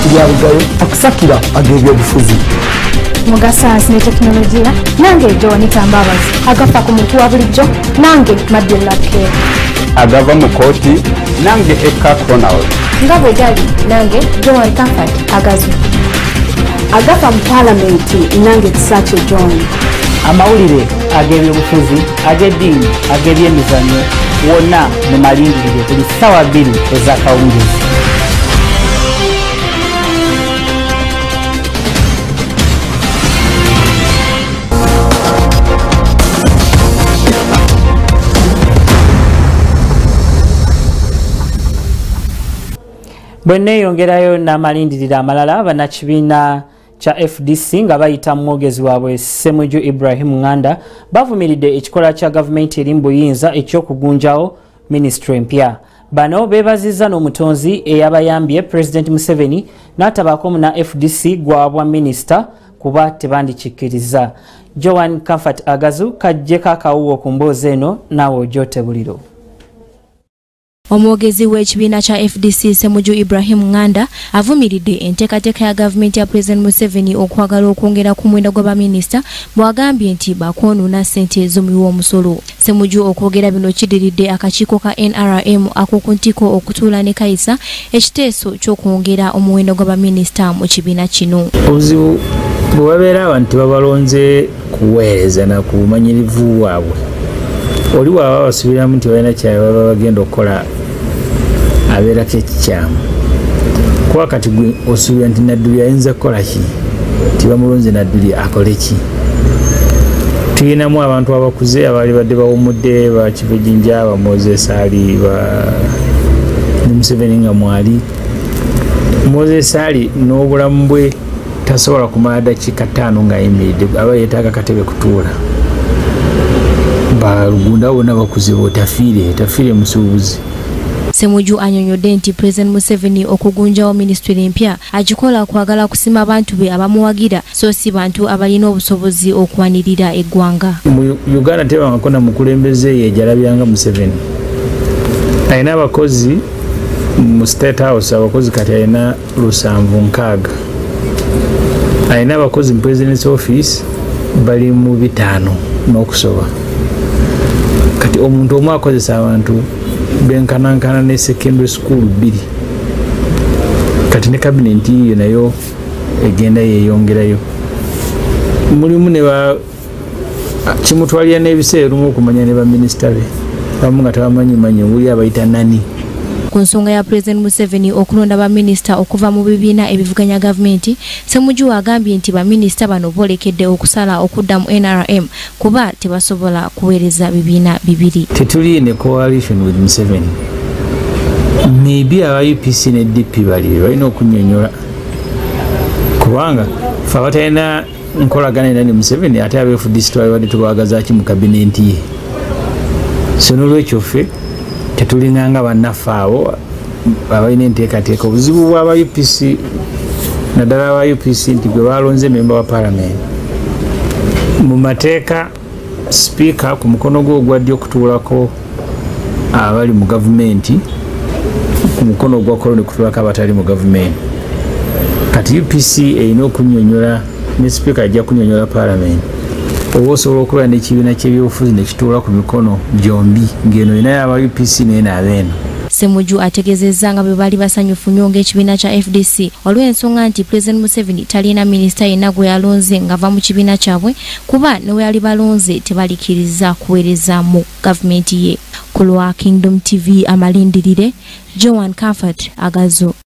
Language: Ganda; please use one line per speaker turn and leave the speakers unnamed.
Kiryabugayo akusakira ag'ebyobufuzi.
Mu ga sayansi ne tekinologiya nange Joanita Mbabazi, agafa ku muntu wa bulijjo nange Madela K.
Agava mu kooti nange Eka Ronald.
Nga bwe gali nange Joan Comfort Agazu.
Agafa mu paalamenti nange Kisaakye John.
Amawulire ag'ebyobufuzi, ag'eddiini, ag'ebyemizannyo wonna mu malindirire buli ssaawa 2 ez'akawungeezi. Bwe neeyongerayo n'amalindiriro amalala, bannakibiina kya FDC nga bayita mwogezi waabwe Ssemuju Ibrahim Nganda bavumiridde ekikolwa kya gavumenti eri mu buyinza eky'okugunjawo minisitule empya. Bano beebazizza n'omutonzi eyabayambye Pulezidenti Museveni n'atabaako muna FDC gwabwa minisita kuba tebandikikkiriza. Joan Comfort Agazu kajjeko akawuwo ku mboozi eno naawe ojoote buliro.
Omwogezi w'ekibiina kya FDC Ssemuju Ibrahim Nganda avumiridde enteekateeka ya gavumenti ya Pulezidenti Museveni okwagala okwongera ku muwendo gwa baminisita bw'agambye nti bakwonoona ssente z'omuwi w'omusolo. Ssemuju okwogera bino kidiridde akakiiko ka NRM ak'oku ntikko okutuula ne kayisa ekiteeso ky'okwongera omuwendo gwa baminisita mu kibiina kino.
Obuzibu bwe babeera abantu tebabalonze kuweereza na ku bumanyirivu bwabwe. Oli bw'aba basuubiramu nti balina kye baba bagenda okukola abeerako ekikyamu. Kuba kati gwe osuubira nti Nadduli ayinza kukola ki? Tibamulonze Nadduli akole ki? Tulinamu abantu abakuze abaali badde bawummudde ba Kivejinja, ba Moses Ali, ba Museveni nga mwali. Moses Ali n'obulamu bwe tasobola kumala dakiika 5 ng'ayimiridde, aba yeetaaga katebe kutuula. Balugunda bonna bakuze botafiire, tafiire musuubuzi.
Ssemuju annyonnyodde nti Pulezidenti Museveni okugunjawo minisitule empya agikola kwagala kusima abantu be abamuwagira so si bantu abalina obusobozi okuwanirira eggwanga.
Mu Uganda tebangako na mukulembeze yejalabyanga Museveni. Alina abakozi mu State House, abakozi kati alina 760. Alina abakozi mu President's Office bali mu 5 n'okusoba. Kati omuntu omu akozesa abantu benkanankana ne secondary school 2. Kati ne cabinet iyo nayo egenda yeeyongerayo. Mulimu ne ba kimutwalira n'ebiseera olumu okumanya ne baminisita be abamu nga tebamanyi manyi wuli abayita nani.
Ku nsonga ya Pulezidenti Museveni okulonda baminisita okuva mu bibiina ebivuganya gavumenti, Ssemuju agambye nti baminisita bano boolekedde okusala okudda mu NRM kuba tebasobola kuweereza bibiina bibiri.
Tetuli in a coalition with Museveni. Maybe aba UPC ne DP bali balina okunnyonnyola kubanga ffe abatalina nkolagana era ne Museveni ate aba FDC twabadde tubaagaza ki mu kabinenti ye. So n'olwekyo ffe tetulinganga bannaffe abo abalina enteekateeka. Obuzibu bw'aba UPC naddala aba UPC nti gwe balonze memba wa paalamenti mu mateeka sipiika ku mukono gwe ogwa ddyo okutuulako abali mu gavumenti, ku mukono ogwa kkono kutuulako abatali mu gavumenti. Kati UPC erina okunnyonnyola ne sipiika ajja kunnyonnyola paalamenti oba osobola okubeera n'ekibiina ky'ebyobufuzi ne kituula ku mikono gyombi ng'eno erinayo aba UPC n'eno abeeno.
Ssemuju ategeezezza nga bwe baali basanyufu nnyo ng'ekibiina kya FDC olw'ensonga nti Pulezidenti Museveni talina minisita yenna gwe yalonze ng'ava mu kibiina kyabwe kuba ne we yali balonze tebalikkiriza kuweereza mu gavumenti ye. Ku lwa Kingdom TV amalindirire, Joan Comfort Agazu.